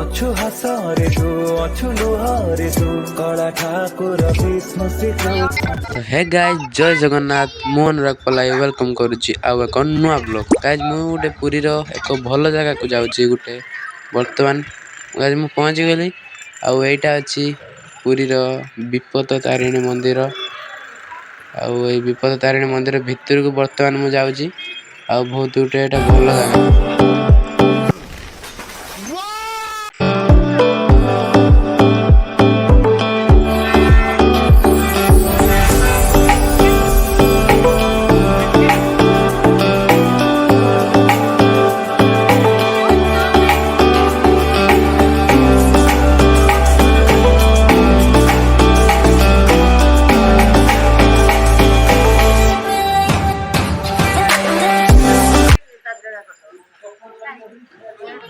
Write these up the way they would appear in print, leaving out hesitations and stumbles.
ଅଛୁ ହସରେ ତୁ, ଅଛୁ ଲୁହରେ ତୁ, କଳା ଠାକୁର ବିଷ୍ଣୁ ଶ୍ରୀକୃଷ୍ଣ। ତ ହେ ଗାଇଜ୍, ଜୟ ଜଗନ୍ନାଥ। ମୁଁ ଅନୁରାଗ ପଲାଇ welcome କରୁଛି ଆଉ ଏକ ନୂଆ ବ୍ଲଗ୍। ଗାଇଜ୍, ମୁଁ ଗୋଟେ ପୁରୀର ଏକ ଭଲ ଜାଗାକୁ ଯାଉଛି ଗୋଟେ। ବର୍ତ୍ତମାନ ଗାଇଜ୍ ମୁଁ ପହଞ୍ଚିଗଲି ଆଉ ଏଇଟା ଅଛି ପୁରୀର ବିପଦ ତାରିଣୀ ମନ୍ଦିର। ଆଉ ଏଇ ବିପଦ ତାରିଣୀ ମନ୍ଦିର ଭିତରକୁ ବର୍ତ୍ତମାନ ମୁଁ ଯାଉଛି ଆଉ ବହୁତ ଗୋଟେ ଏଇଟା ଭଲ ଜାଗା।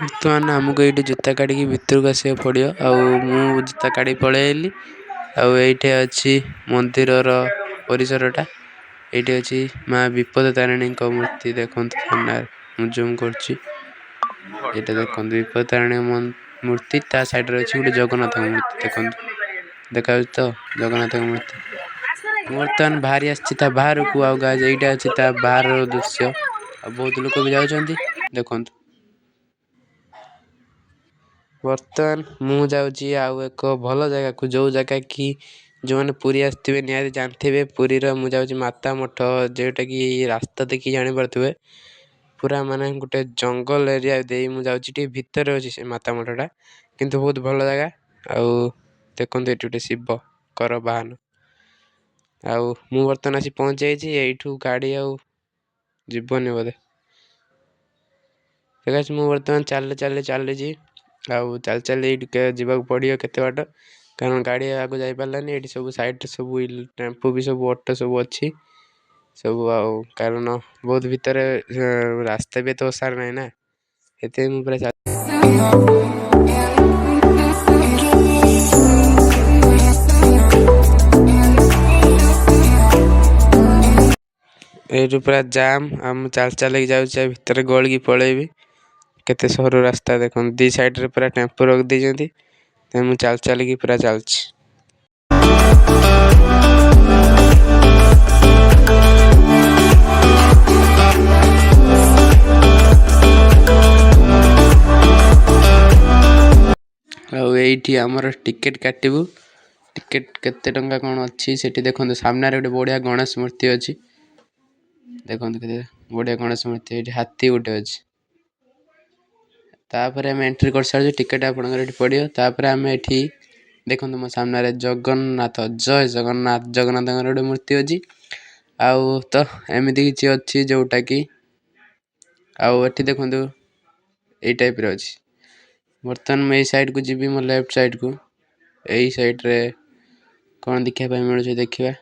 ବର୍ତ୍ତମାନ ଆମକୁ ଏଇଠି ଜୋତା କାଢ଼ିକି ଭିତରକୁ ଆସିବାକୁ ପଡ଼ିବ ଆଉ ମୁଁ ଜୋତା କାଢ଼ି ପଳେଇ ଆଇଲି। ଆଉ ଏଇଠି ଅଛି ମନ୍ଦିରର ପରିସରଟା। ଏଇଠି ଅଛି ମା ବିପଦ ତାରିଣୀଙ୍କ ମୂର୍ତ୍ତି। ଦେଖନ୍ତୁ ସାମ୍ନାରେ, ମୁଁ ଜୁମ୍ କରୁଛି, ଏଇଟା ଦେଖନ୍ତୁ ବିପଦ ତାରିଣୀ ମୂର୍ତ୍ତି। ତା ସାଇଡ଼ରେ ଅଛି ଗୋଟେ ଜଗନ୍ନାଥଙ୍କ ମୂର୍ତ୍ତି। ଦେଖନ୍ତୁ, ଦେଖାଯାଉଛି ତ ଜଗନ୍ନାଥଙ୍କ ମୂର୍ତ୍ତି? ମୁଁ ବର୍ତ୍ତମାନ ବାହାରି ଆସିଛି ତା ବାହାରକୁ। ଆଉ ଗାଇଜ୍, ଏଇଟା ଅଛି ତା ବାହାରର ଦୃଶ୍ୟ ଆଉ ବହୁତ ଲୋକ ବି ଯାଉଛନ୍ତି, ଦେଖନ୍ତୁ। ବର୍ତ୍ତମାନ ମୁଁ ଯାଉଛି ଆଉ ଏକ ଭଲ ଜାଗାକୁ, ଯେଉଁ ଜାଗା କି ଯେଉଁମାନେ ପୁରୀ ଆସିଥିବେ ନିହାତି ଜାଣିଥିବେ। ପୁରୀର ମୁଁ ଯାଉଛି ମାତା ମଠ, ଯେଉଁଟାକି ରାସ୍ତା ଦେଖି ଜାଣିପାରୁଥିବେ। ପୁରା ମାନେ ଗୋଟେ ଜଙ୍ଗଲ ଏରିଆ ଦେଇ ମୁଁ ଯାଉଛି, ଟିକେ ଭିତରେ ଅଛି ସେ ମାତା ମଠଟା, କିନ୍ତୁ ବହୁତ ଭଲ ଜାଗା। ଆଉ ଦେଖନ୍ତୁ, ଏଠି ଗୋଟେ ଶିବଙ୍କର ବାହନ। ଆଉ ମୁଁ ବର୍ତ୍ତମାନ ଆସି ପହଞ୍ଚି ଯାଇଛି। ଏଇଠୁ ଗାଡ଼ି ଆଉ ଯିବନି ବୋଧେ। ଠିକ୍ ଅଛି, ମୁଁ ବର୍ତ୍ତମାନ ଚାଲି ଚାଲି ଚାଲିଛି ଆଉ ଚାଲି ଚାଲି ଟିକେ ଯିବାକୁ ପଡ଼ିବ କେତେ ବାଟ, କାରଣ ଗାଡ଼ି ଆଗକୁ ଯାଇପାରିଲାନି। ଏଇଠି ସବୁ ସାଇଡ଼ରେ ସବୁ ଟେମ୍ପୋ ବି ସବୁ ଅଟୋ ସବୁ ଅଛି ସବୁ। ଆଉ କାରଣ ବହୁତ ଭିତରେ ରାସ୍ତା ବି ଏତେ ଓସାର ନାହିଁ ନା, ସେଥିପାଇଁ ମୁଁ ପୁରା ଏଇଠୁ ପୁରା ଜାମ୍। ଆଉ ମୁଁ ଚାଲି ଚାଲିକି ଯାଉଛି ଆଉ ଭିତରେ ଗଳିକି ପଳେଇବି। କେତେ ସରୁ ରାସ୍ତା ଦେଖନ୍ତୁ, ଦି ସାଇଡ଼ରେ ପୁରା ଟେମ୍ପୋ ରଖିଦେଇଛନ୍ତି। ତେଣୁ ମୁଁ ଚାଲି ଚାଲିକି ପୁରା ଚାଲିଛି। ଆଉ ଏଇଠି ଆମର ଟିକେଟ୍ କାଟିବୁ। ଟିକେଟ୍ କେତେ ଟଙ୍କା କ'ଣ ଅଛି ସେଠି ଦେଖନ୍ତୁ। ସାମ୍ନାରେ ଗୋଟେ ବଢ଼ିଆ ଗଣେଶ ମୂର୍ତ୍ତି ଅଛି, ଦେଖନ୍ତୁ କେତେ ବଢ଼ିଆ ଗଣେଶ ମୂର୍ତ୍ତି। ଏଇଠି ହାତୀ ଗୋଟେ ଅଛି। ତାପରେ ଆମେ ଏଣ୍ଟ୍ରି କରିସାରିଛୁ। ଟିକେଟ୍ ଆପଣଙ୍କର ଏଠି ପଡ଼ିବ। ତାପରେ ଆମେ ଏଠି ଦେଖନ୍ତୁ, ମୋ ସାମ୍ନାରେ ଜଗନ୍ନାଥ, ଜୟ ଜଗନ୍ନାଥ, ଜଗନ୍ନାଥଙ୍କର ଗୋଟେ ମୂର୍ତ୍ତି ଅଛି। ଆଉ ତ ଏମିତି କିଛି ଅଛି ଯେଉଁଟାକି ଆଉ ଏଠି ଦେଖନ୍ତୁ, ଏଇ ଟାଇପ୍ର ଅଛି। ବର୍ତ୍ତମାନ ମୁଁ ଏଇ ସାଇଡ଼କୁ ଯିବି, ମୋ ଲେଫ୍ଟ ସାଇଡ଼କୁ। ଏଇ ସାଇଡ଼ରେ କ'ଣ ଦେଖିବା ପାଇଁ ମିଳୁଛି ଦେଖିବା।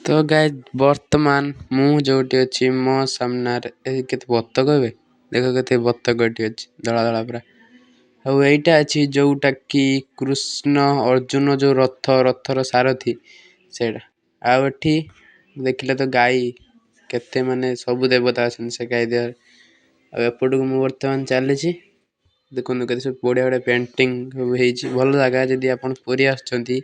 ତ ଗାଇଜ୍, ବର୍ତ୍ତମାନ ମୁଁ ଯେଉଁଠି ଅଛି, ମୋ ସାମ୍ନାରେ ଏ କେତେ ବତକ ଏବେ ଦେଖ, କେତେ ବତକ ଏଠି ଅଛି, ଧଳା ଧଳା ପୁରା। ଆଉ ଏଇଟା ଅଛି ଯେଉଁଟାକି କୃଷ୍ଣ ଅର୍ଜୁନ ଯେଉଁ ରଥ, ରଥର ସାରଥି ସେଇଟା। ଆଉ ଏଠି ଦେଖିଲେ ତ ଗାଈ କେତେ, ମାନେ ସବୁ ଦେବତା ଅଛନ୍ତି ସେ ଗାଈ ଦେହରେ। ଆଉ ଏପଟକୁ ମୁଁ ବର୍ତ୍ତମାନ ଚାଲିଛି। ଦେଖନ୍ତୁ କେତେ ସବୁ ବଢ଼ିଆ ବଢ଼ିଆ ପେଣ୍ଟିଂ ସବୁ ହେଇଛି। ଭଲ ଜାଗା। ଯଦି ଆପଣ ପୁରୀ ଆସୁଛନ୍ତି,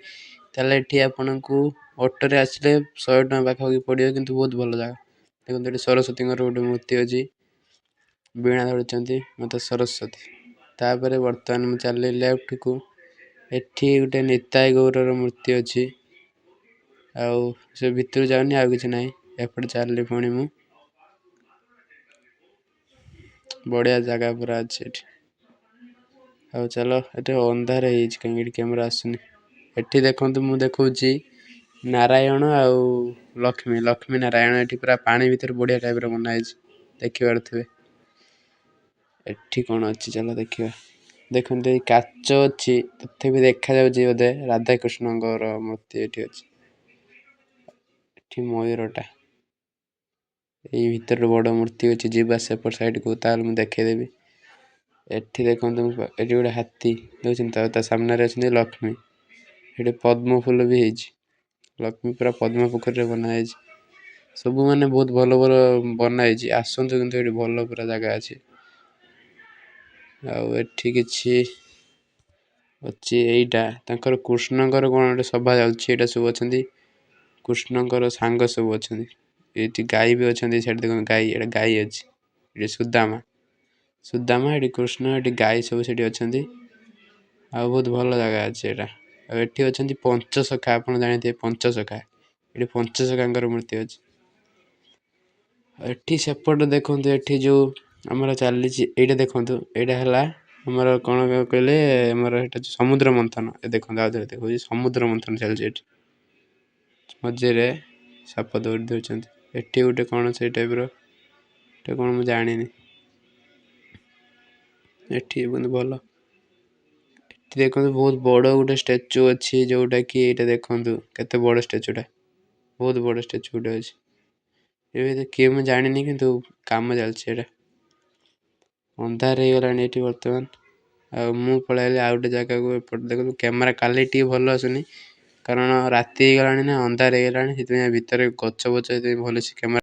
ତାହେଲେ ଏଠି ଆପଣଙ୍କୁ ଅଟୋରେ ଆସିଲେ 100 ଟଙ୍କା ପାଖାପାଖି ପଡ଼ିବ, କିନ୍ତୁ ବହୁତ ଭଲ ଜାଗା। ଦେଖନ୍ତୁ, ଏଠି ସରସ୍ୱତୀଙ୍କର ଗୋଟେ ମୂର୍ତ୍ତି ଅଛି, ବୀଣା ଧରିଛନ୍ତି ମାତା ସରସ୍ୱତୀ। ତାପରେ ବର୍ତ୍ତମାନ ମୁଁ ଚାଲିଲି ଲେଫ୍ଟକୁ। ଏଠି ଗୋଟେ ନିତାଇ ଗୌରର ମୂର୍ତ୍ତି ଅଛି। ଆଉ ସେ ଭିତରୁ ଯାଉନି, ଆଉ କିଛି ନାହିଁ। ଏପଟେ ଚାଲିଲି ପୁଣି ମୁଁ। ବଢ଼ିଆ ଜାଗା ପୁରା ଅଛି ଏଠି। ଆଉ ଚାଲ, ଏଠି ଅନ୍ଧାର ହେଇଯାଇଛି, କାହିଁକି ଏଠି କ୍ୟାମେରା ଆସୁନି। ଏଠି ଦେଖନ୍ତୁ, ମୁଁ ଦେଖାଉଛି ନାରାୟଣ ଆଉ ଲକ୍ଷ୍ମୀ, ଲକ୍ଷ୍ମୀ ନାରାୟଣ। ଏଠି ପୁରା ପାଣି ଭିତରେ ବଢ଼ିଆ ଟାଇପ୍ର ବନା ହେଇଛି, ଦେଖିପାରୁଥିବେ। ଏଠି କ'ଣ ଅଛି ଚାଲ ଦେଖିବା। ଦେଖନ୍ତୁ, ଏଇ କାଚ ଅଛି, ତଥାପି ଦେଖାଯାଉଛି ବୋଧେ ରାଧାକୃଷ୍ଣଙ୍କର ମୂର୍ତ୍ତି ଏଠି ଅଛି। ଏଠି ମୟୂରଟା। ଏଇ ଭିତରେ ବଡ଼ ମୂର୍ତ୍ତି ଅଛି। ଯିବା ସେପଟ ସାଇଡ଼କୁ, ତାହେଲେ ମୁଁ ଦେଖେଇଦେବି। ଏଠି ଦେଖନ୍ତୁ, ଏଠି ଗୋଟେ ହାତୀ ଦେଖୁଛନ୍ତି। ତା ସାମ୍ନାରେ ଅଛନ୍ତି ଲକ୍ଷ୍ମୀ। ଏଠି ପଦ୍ମ ଫୁଲ ବି ହେଇଛି। ଲକ୍ଷ୍ମୀ ପୁରା ପଦ୍ମ ପୋଖରୀରେ ବନା ହେଇଛି। ସବୁ ମାନେ ବହୁତ ଭଲ ଭଲ ବନା ହେଇଛି। ଆସନ୍ତୁ, କିନ୍ତୁ ଏଠି ଭଲ ପୁରା ଜାଗା ଅଛି। ଆଉ ଏଠି କିଛି ଅଛି। ଏଇଟା ତାଙ୍କର କୃଷ୍ଣଙ୍କର କଣ ଗୋଟେ ସଭା ଚାଲୁଛି। ଏଇଟା ସବୁ ଅଛନ୍ତି, କୃଷ୍ଣଙ୍କର ସାଙ୍ଗ ସବୁ ଅଛନ୍ତି। ଏଇଠି ଗାଈ ବି ଅଛନ୍ତି। ସେଠି ଦେଖନ୍ତୁ ଗାଈ, ଏଇଟା ଗାଈ ଅଛି। ଏଠି ସୁଦାମା, ସୁଦାମା, ଏଠି କୃଷ୍ଣ, ଏଠି ଗାଈ ସବୁ ସେଠି ଅଛନ୍ତି। ଆଉ ବହୁତ ଭଲ ଜାଗା ଅଛି ଏଇଟା। ଆଉ ଏଠି ଅଛନ୍ତି ପଞ୍ଚସଖା। ଆପଣ ଜାଣିଥିବେ ପଞ୍ଚସଖା। ଏଠି ପଞ୍ଚସଖାଙ୍କର ମୂର୍ତ୍ତି ଅଛି। ଏଠି ସେପଟେ ଦେଖନ୍ତୁ, ଏଠି ଯୋଉ ଆମର ଚାଲିଛି, ଏଇଟା ଦେଖନ୍ତୁ। ଏଇଟା ହେଲା ଆମର କ'ଣ କହିଲେ, ଆମର ଏଇଟା ସମୁଦ୍ର ମନ୍ଥନ। ଏ ଦେଖନ୍ତୁ, ଆଉ ଥରେ ଦେଖୁଛି, ସମୁଦ୍ର ମନ୍ଥନ ଚାଲିଛି ଏଠି। ମଝିରେ ସାପ ଦୌଡ଼ି ଧରିଛନ୍ତି। ଏଠି ଗୋଟେ କ'ଣ ସେଇ ଟାଇପ୍ର, ଏଟା କ'ଣ ମୁଁ ଜାଣିନି। ଏଠି କିନ୍ତୁ ଭଲ। ଏଠି ଦେଖନ୍ତୁ, ବହୁତ ବଡ଼ ଗୋଟେ ଷ୍ଟାଚୁ ଅଛି, ଯୋଉଟାକି ଏଇଟା ଦେଖନ୍ତୁ କେତେ ବଡ଼ ଷ୍ଟାଚୁଟା। ବହୁତ ବଡ଼ ଷ୍ଟାଚୁ ଗୋଟେ ଅଛି। ଏବେ କିଏ ମୁଁ ଜାଣିନି, କିନ୍ତୁ କାମ ଚାଲିଛି। ଏଇଟା ଅନ୍ଧାର ହେଇଗଲାଣି ଏଠି ବର୍ତ୍ତମାନ। ଆଉ ମୁଁ ପଳାଇଲି ଆଉ ଗୋଟେ ଜାଗାକୁ। ଏପଟେ ଦେଖନ୍ତୁ, କ୍ୟାମେରା କ୍ୱାଲିଟି ଟିକେ ଭଲ ଆସୁନି, କାରଣ ରାତି ହେଇଗଲାଣି ନା, ଅନ୍ଧାର ହେଇଗଲାଣି। ସେଥିପାଇଁ ଭିତରେ ଗଛ ବଛ, ସେଥିପାଇଁ ଭଲସେ କ୍ୟାମେରା